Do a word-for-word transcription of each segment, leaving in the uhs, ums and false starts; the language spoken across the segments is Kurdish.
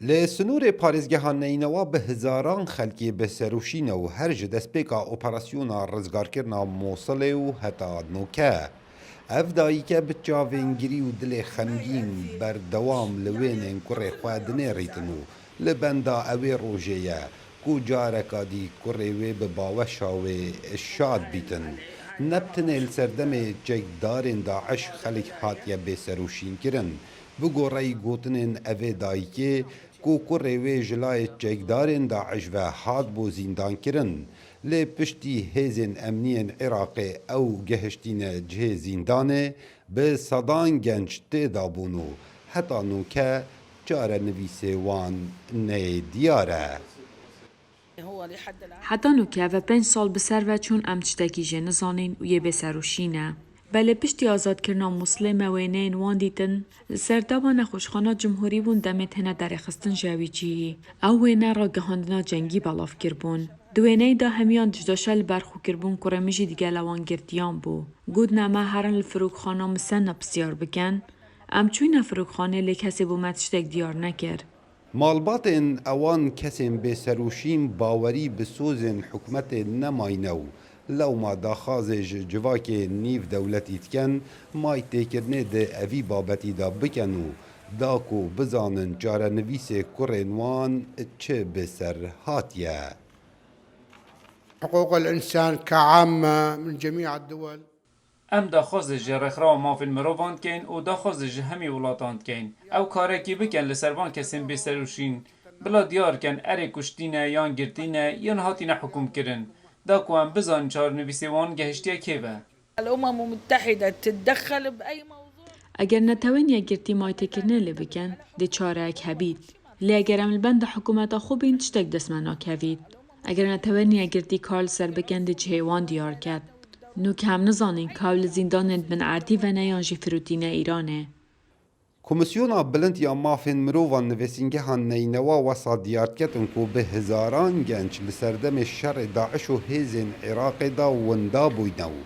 Li sînorê parêzgeha Neynewa bi hezaran xelkê bi serûşî ne û her ji destpêka operasyona rizgarkirina Mosilê û heta nûke. Ev dayike bi çavên girî û dilê xemgîn berdewam li wênên kurê xwe dinêrîtin û li benda ewê rojê ye ku careka dî kurê wê bi baweşa wê şad bîtin. Ne bi tenê li serdemê çekdarên DAIŞ xelk hatiye bêserûşînkirin. Bi goreyî gotinên evê dayikê, ku kurê wê ji layê çekdarên DAIŞ ve hat bo zîndankirin, lê piştî hêzên emniyên Iraqê ew gehiştîne cihê zîndanê, bi sedan genc tê de bûn û heta nûke çarenivîsê wan neyê diyar e. Heta nûke ve pênc sal bi ser ve çûn, em tiştekî jê nizanîn û yê bêserûşî ne. Belê piştî azadkirina Mûsilê me wêneyên wan dîtin, li ser daba nexweşxana Cumhurî bûn demê têne derêxistin ji ewî cihî. Ew wêne ragihandina cengî belav kiribûn. Di wêneyê de hemiyan dijdaşe li ber xwe kiribûn, kurê min jî digele wan girtiyan bû. Gotine me herin li firokxana Misenna pisyar bikin. Em çûyne firokxanê lê kesê bo me tiştek diyar nekir. Malbatên ewan kesên bêserûşîn bawerî bi sozên hikûmetê nemayne û lewma daxwazê ji civakê nîvdewletî dikin, may têkirinê di evî babetî de bikin û da ku bizanin çarenivîsê kurên wan çi bi ser hatiye. حقوق الإنسان كعامة من جميع الدول. Em daxwazê ji Rêkxirawa Mafên Mirovan dikeyn û daxwazê ji hemî welatan dikeyn ew karekî bikin li ser van kesên bêserûşîn, bila diyar ken erê kuştî ne yan girtî ne yan hatîne hukûmkirin, da ku em bizanin çarenivîsê wan gehiştiye kê ve. الأمم المتحدة تتدخل بأي موضوع. Eger Netewên Yekgirtî maytêkirinê lê bikin, dê çareyek hebît. Lê eger em li benda hikûmeta xwe bîn, tiştek dest me nakevît. Eger Netewên Yekgirtî kar li ser bikin, dê cihê wan diyar ket. Nûke em nizanîn ka ew li zîndanên bin erdî ve ne yan jî firûtîne Îranê. Komîsyona Bilind ya Mafên Mirovan nivîsîngeha Neynewa wesa diyar diketin ku bi hezaran genc li serdemê şerê DAIŞ û hêzên Iraqê de winda bûyne û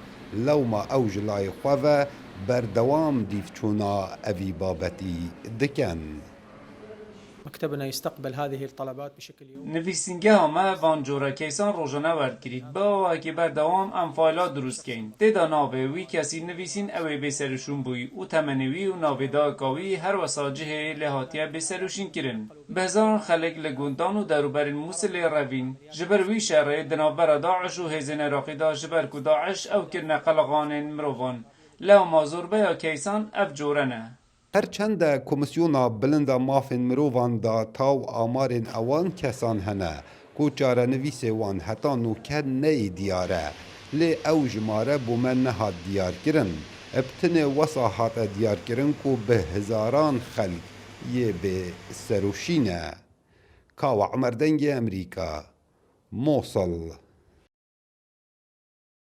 lewma ew ji layê xwe ve berdewam dîvçûna evî babetî dikin. مكتبنا يستقبل هذه الطلبات بشكل يومي. Nivîsîngeha me van cora keysan rojane werdikirît. Bi awayekî berdewam em fayla dirûst keyn. Tê de navê wî kesî nivîsîn ew ê bêserûşûn bûyî û temenê wî û navê dayika wî her wesa cihê lê hatiye bêserûşînkirin. Bi hezaran xelk li gundan û derûberên Mûsilê revîn. Ji ber wî şerê di navbera DAIŞ û hêzên Iraqê de ji ber ku DAIŞ ew kirine qeleganên mirovan. Lewma zorbeya keysan ev cor e ne. Her çende Komîsyona Bilind a Mafên Mirovan data û amarên ewan kesan hene ku çarenivîsê wan heta nûke neyê diyar e, lê ew jimare bo me nehat diyarkirin. Bi tenê wesa hate diyarkirin ku bi hezaran xelk yê bêserûşî ne. Kawa Umer, Dengê Emerîka, Mosil.